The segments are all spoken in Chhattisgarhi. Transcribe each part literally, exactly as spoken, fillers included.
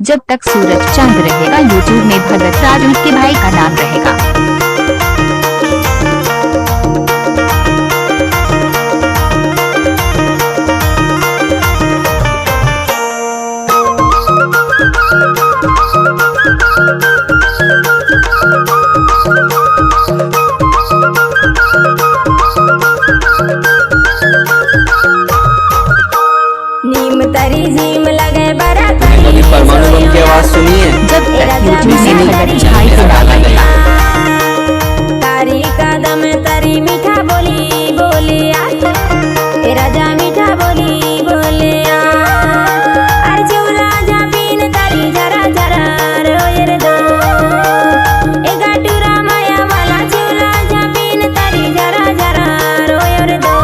जब तक सूरज चांद रहेगा, YouTube में भगत राज उनके भाई का नाम रहेगा। नीम तरी झीम लगे बरा तरी। अभी परमाणु बम की आवाज सुनिए। जब तक YouTube में भगत भाई के नाम रहेगा। तारी कदम तरी मीठा बोली बोलिया, ए राजा मीठा बोली बोलिया। अरे चौला झापिन तरी जरा जरा रोयर दो, ए गाटूरा माया वाला चौला झापिन तरी जरा जरा रोयर दो।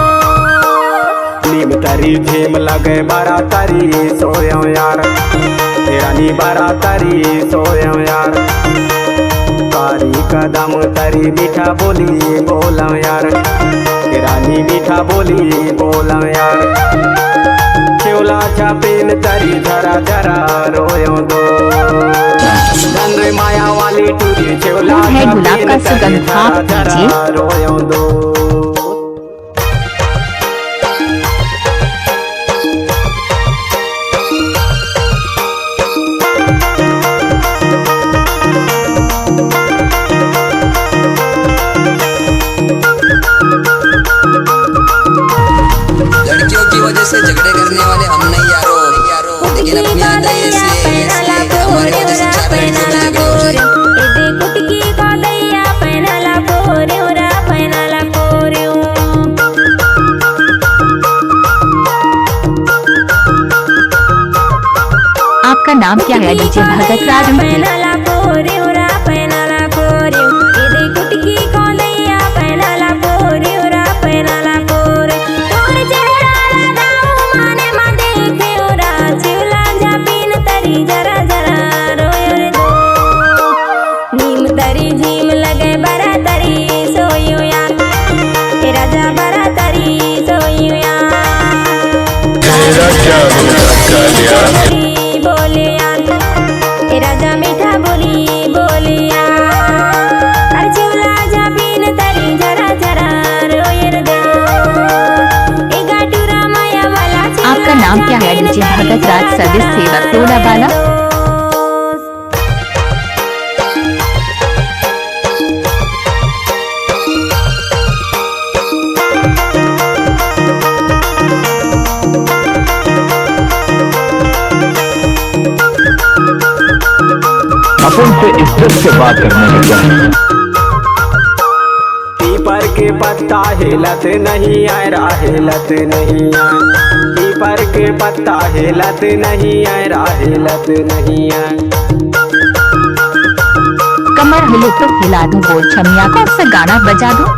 नीम तरी झीम लगे बरा तरी सोयो यार, ए रानी बरा तरी सोयो यार। तारी कदम तरी मीठा बोली बोलो यार, ए रानी मीठा बोली बोलो यार। चेवला छापिन तरी झरा झरा रोयो दो। धन रे माया वाली टूरी चेवला फूल है गुलाब छापिन का तरी सुगंध, आप झरा झरा कीजिए। रोयो दो। लड़कियों की वजह से झगड़े करने वाले हम नहीं यारो, लेकिन अपनी यादें ऐसी है, ऐसी है कि हमारी वजह से चार लड़कियों में झगड़े हो जाए। आपका नाम क्या है? डीजे भगत राज उनकी। नीम तरी झीम लगे बरा तरी सोयो यार, ए राजा बरा तरी सोयो यार। तेरा क्या होगा कालिया? बोले यार, ए राजा मीठा बोली बोले यार। अरे चौला झापिन तरी जरा जरा रोयर दो, ए गाटूरा माया वाला आपका नाम क्या है? डीजे भगत राज सदस्य सेवा टोला वाला। अपन से इज्जत से बात करने लग गया है। पीपर के पत्ता हिलत नहीं आय रा, हिलत नहीं आय। पीपर के पत्ता हिलत नहीं आय रा, हिलत नहीं आय। कमर हिले तो हिला दूं, बोल छमिया, कौन सा गाना बजा दूं?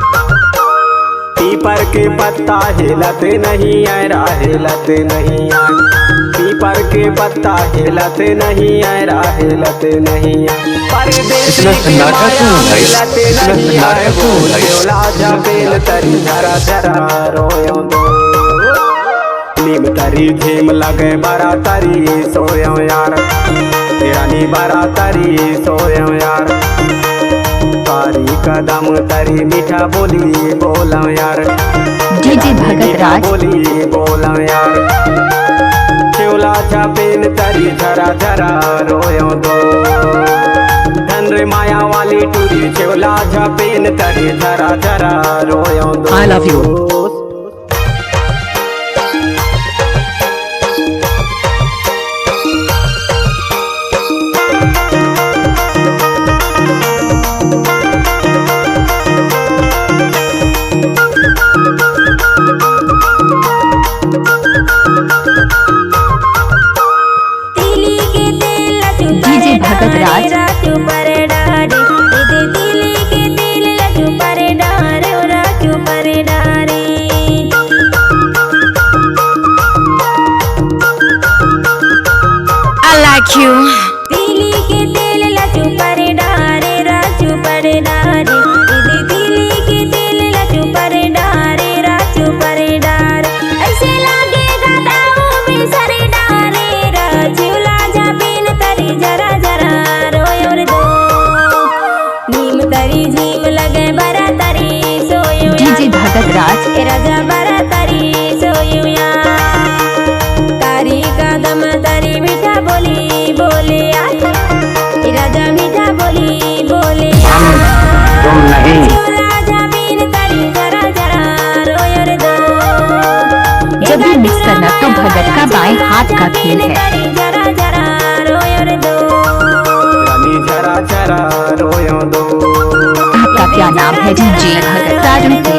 पीपर के पत्ता हिलत नहीं आय रा, हिलत नहीं आय। पीपर के पत्ता हिलत नहीं आय रा, हिलत नहीं आय। परदेसी इतना सन्नाटा क्यों है भाई? हिलत इतना नहीं सन्नाटा आय, क्यों है भाई? बोला जा बेल तरी झरा झरा रोयो दो। नीम तरी झीम लगे बरा तरी सोयो यार, ए रानी बरा तरी सोयो यार। तारी कदम तरी मीठा बोली बोलो यार, डीजे ए रानी भगत मीठा राज। बोली बोलो यार। चेवला छापिन तरी झरा झरा रोयो दो। धन रे माया वाली टूरी चेवला छापिन तरी झरा झरा रोयो दो। I love you। DJ Bhagat Raj. I like you। तिली के तेल ला चुपर डारे, रा चुपर डारे। इदे तिली के तेल ला चुपर डारे, रा चुपर डारे। ऐसे लागे गदाऊ में सर डारे, रा झूला जा बिन तरी जब भी मिक्स करना तो भगत का बाएं हाथ का खेल है। आपका क्या नाम है? जी भगत सारुण के।